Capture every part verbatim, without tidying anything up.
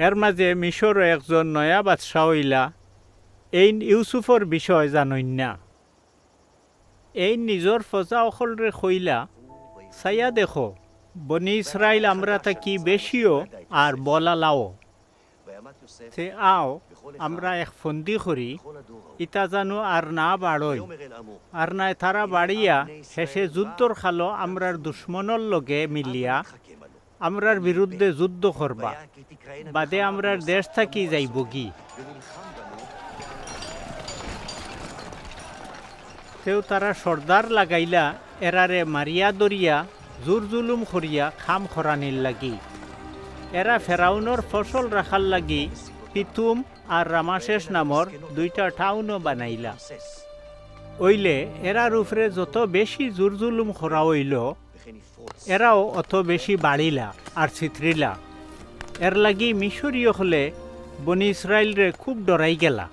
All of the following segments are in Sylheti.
এর মাঝে মিশরও একজন নয়া বাদশা অইলা। এইন ইউসুফর বিষয় জানইন না। এইন নিজর ফজা অকলরে কইলা, "চাইয়া দেখো, বনি ইসরাইল আমরা থাকি বেশিও আর বলালাও। তে আও, আমরা এক ফন্দি করি, ইতা জানু আর না বাড়ই, আর নায় তারা বাড়িয়া হেষে যুদ্ধর খালো আমরার দুশমনর লগে মিলিয়া আমরার বিরুদ্ধে যুদ্ধ করবা, বাদে আমরার দেশ থাকি যাইবগি।" তেউ তারা সর্দার লাগাইলা, এরারে মারিয়া ধরিয়া, জুর-জুলুম করিয়া কাম করানির লাগি। এরা ফেরাউনর ফসল রাখার লাগি পিতুম আর রামাশেষ নামর দুইটা টাউনও বানাইলা। অইলে এরার উপরে যত বেশি জুর-জুলুম করা অইলো, এরাও অত বেশি বাড়িলা আর ছিতরিলা। এর লাগি মিশরী অকলে বনি ইসরাইলরে খুব ডরাই গেলা।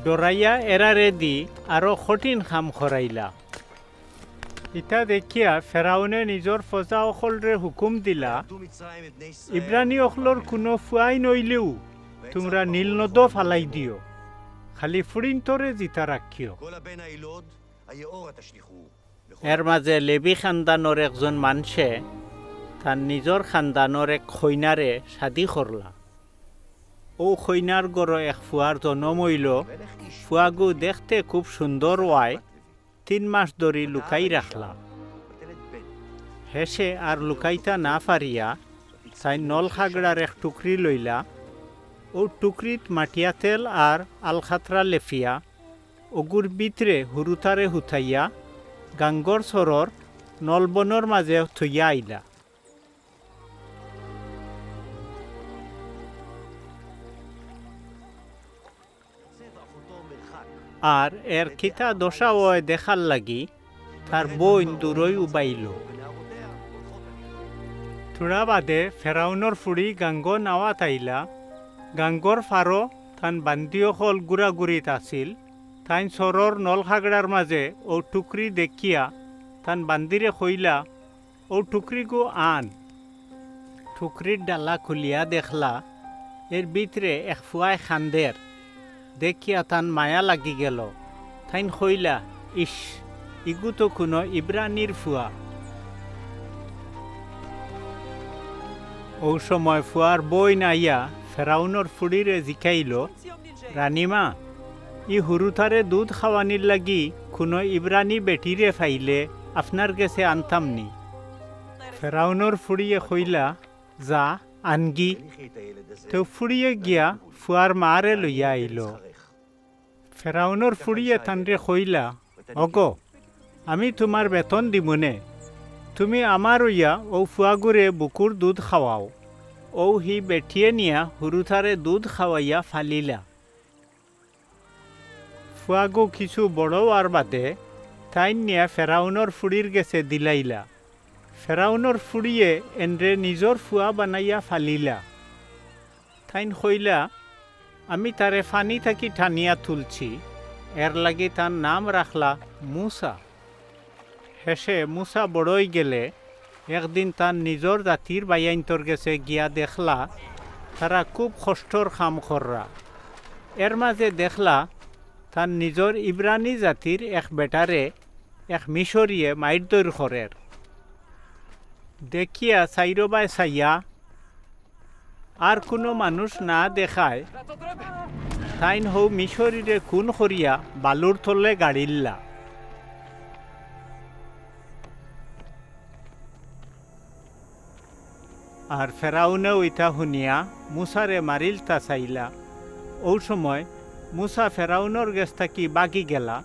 ডরাইয়া এরারে দি আরো কঠিন কাম করাইলা। ইতা দেখিয়া ফেরাউনে নিজর ফজা অকলরে হুকুম দিলা, "ইব্রানি অকলর কুনু ফুয়াইন অইলেউ তুমরা নীল নদো ফালাই দিও, খালি ফুড়িন্তরে জিতা রাখিও।" এর মাঝে লেবি খানদানর একজন মানষে তান নিজর খানদানর এক কইনারে শাদি করলা। অউ কইনার ঘরো এক ফুয়ার জনম অইলো। ফুয়াগু দেখতে খুব সুন্দর অওয়ায় তিন মাস ধরি লুকাই রাখলা। হেষে আর লুকাইতা না পারিয়া তাইন নলখাগড়ার এক টুকরি লইলা। অউ টুকরিত মাটিয়া তেল আর আলখাতরা লেপিয়া অগুর ভিতরে হুরুতারে হুতাইয়া গাঙ্গর সরর নলবনর মাঝে থইয়া আইলা। আর এর কিতা দশা অয় দেখার লাগি তার বইন দূরই উবাইলো। থুড়া বাদে ফেরাউনর ফুড়ি গাঙ্গো নাওয়াত আইলা। গাঙ্গর ফারো তান বান্দি অকল গুরাগুরিত আছিল। তাইন সরর নলখাগড়ার মাঝে অউ টুকরি দেখিয়া তান বান্দিরে কইলা, "অউ টুকরিগু আন।" টুকরির ডালা খুলিয়া দেখলা, এর ভিতরে এক ফুয়ায় কান্দের। দেখিয়া তান মায়া লাগি গেলো। তাইন কইলা, "ইশ, ইগু তো কুনু ইব্রানির ফুয়া।" অউ সময় ফুয়ার বইন আইয়া ফেরাউনর ফুড়িরে জিকাইলো, "রানীমা, ই হুরুতারে দুধ খাওয়ানির লাগি কুনু ইব্রানি বেটিরে পাইলে আপনার গেছে আনতাম নি?" ফেরাউনর ফুড়িয়ে কইলা, "যা, আনগি।" তেউ ফুড়িয়ে গিয়া ফুয়ার মারে লইয়া আইলো। ফেরাউনর ফুড়িয়ে তানরে কইলা, "ওগো, আমি তুমার বেতন দিমুনে, তুমি আমার অইয়া অউ ফুয়াগুরে বুকুর দুধ খাওয়াও।" অউ হি বেটিয়ে নিয়া হুরুতারে দুধ খাওয়াইয়া ফালিলা। ফুয়াগু কিছু বড় অওয়ার বাদে তাইন নিয়া ফেরাউনর ফুড়ির গেছে দিলাইলা। ফেরাউনর ফুড়িয়ে এনরে নিজর ফুয়া বানাইয়া ফালিলা। তাইন কইলা, "আমি তারে ফানি থাকি টানিয়া তুলছি।" এর লাগি তান নাম রাখলা মুসা। হেষে মুসা বড় অইগেলে একদিন তান নিজর জাতির বাইয়াইন্তর গেছে গিয়া দেখলা, তারা খুব কষ্টর কাম কররা। এর মাঝে দেখলা, তান নিজর ইব্রানি জাতির এক বেটারে এক মিশরিয়ে মাইরধইর করের। দেখিয়া চাইরোবায় চাইয়া আর কুনু মানুষ না দেখায়, তাইন হউ মিশরিরে খুন করিয়া বালুর তলে গাড়িল্লা। আর ফেরাউনেও ইতা হুনিয়া মুসারে মারিলতা চাইলা। অউ সময় মুসা ফেরাউনর গেছ থাকি বাগি গেলা।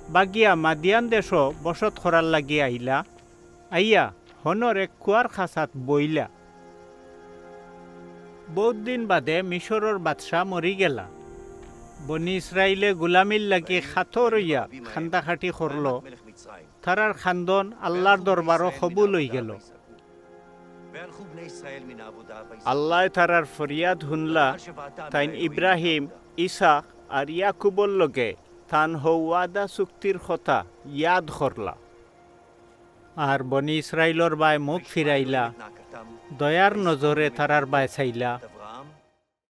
বাগিয়া মাদিয়ান দেশো বসত করার লাগি আইলা। আইয়া হনর এক কুয়ার কাছাত বইলা। বউত দিন বাদে মিশরর বাদশা মরি গেলা। বনি ইসরাইলে গুলামির লাগি কাতর অইয়া কান্দাকাটি করলো। তারার কান্দন আল্লার দরবারো কবুল অইগেলো। আল্লায় তারার ফরিয়াদ হুনলা, তাইন ইব্রাহিম, ইছাক আর ইয়াকুবর লগে তান হউ ওয়াদা চুক্তির কথা ইয়াদ করলা। আর বনি ইসরাইলর বায় মুখ ফিরাইলা। দয়ার নজরে তারার বায় চাইলা।